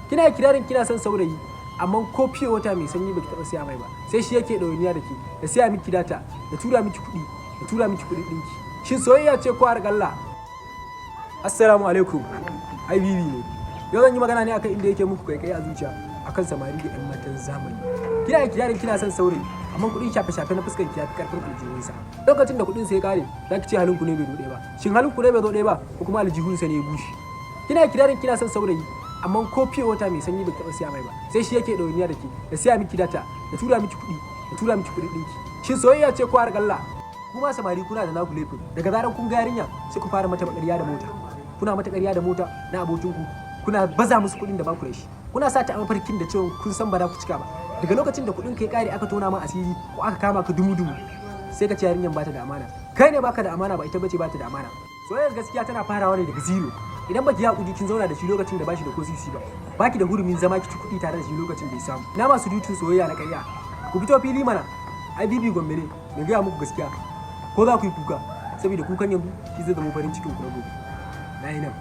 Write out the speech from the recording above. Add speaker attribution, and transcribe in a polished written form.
Speaker 1: Kina kirarin kina son saurayi, amma ko pure water mai sanyi baki taɓa siya mai ba, sai shi yake ɗawainiya da ke, ya siya miki data, ya tura miki kuɗi, ya tura miki kuɗin ɗinki. Shin soyayya ce ko harƙalla? Assalamu alaikum, IBB ne. Yau zan yi magana ne akan inda yake muku kai a zuciya, akan samari da 'yan matan zamani. Kina kirarin kina son saurayi, amma kuɗin shafe-shafe na fuskar ki ya fi karfin aljihunsa. Lokacin da kuɗin sa ya kare, za ki ce halin ku ne bai zo ɗaya ba. Shin halin ku ne bai zo ɗaya ba, ko kuma aljihunsa ne ya bushe? Kina kirarin kina son saurayi, amma ko pure water mai sanyi baki taɓa siya mai ba, sai shi yake ɗawainiya da ke, ya siya miki data, ya tura miki kuɗi, ya tura miki kuɗin ɗinki. Shin soyayya ce ko harƙalla? Kuma samari, kuna da naku laifin. Daga zaran kun ga yarinya, sai ku fara mata ƙarya da mota. Kuna mata ƙarya da mota na abokinku, kuna baza musu kuɗin da ba ku da shi, kuna sa ta a mafarkin da cewa kun san ba za ku cika ba. Daga lokacin da kuɗin ka ya ƙare, aka tona ma asiri ko aka kama ka dumu-dumu, sai ka ce yarinyan ba ta da amana. Kai ne baka da amana, ba ita bace ba ta da amana. Soyayyar gaskiya tana farawa ne daga zero. Idan baki yi hakuri kin zauna da shi lokacin da bashi da ko sisi ba, baki da hurumin zama ki ci kuɗi tare da shi lokacin da ya samu. Na masu dutun soyayya na ƙarya, ku fito fili mana. IBB Gombe ne mai gaya muku gaskiya. Ko za ku yi kuka, saboda kukan yanzu shi zai zama farin cikin ku na gobe. Na yi nan.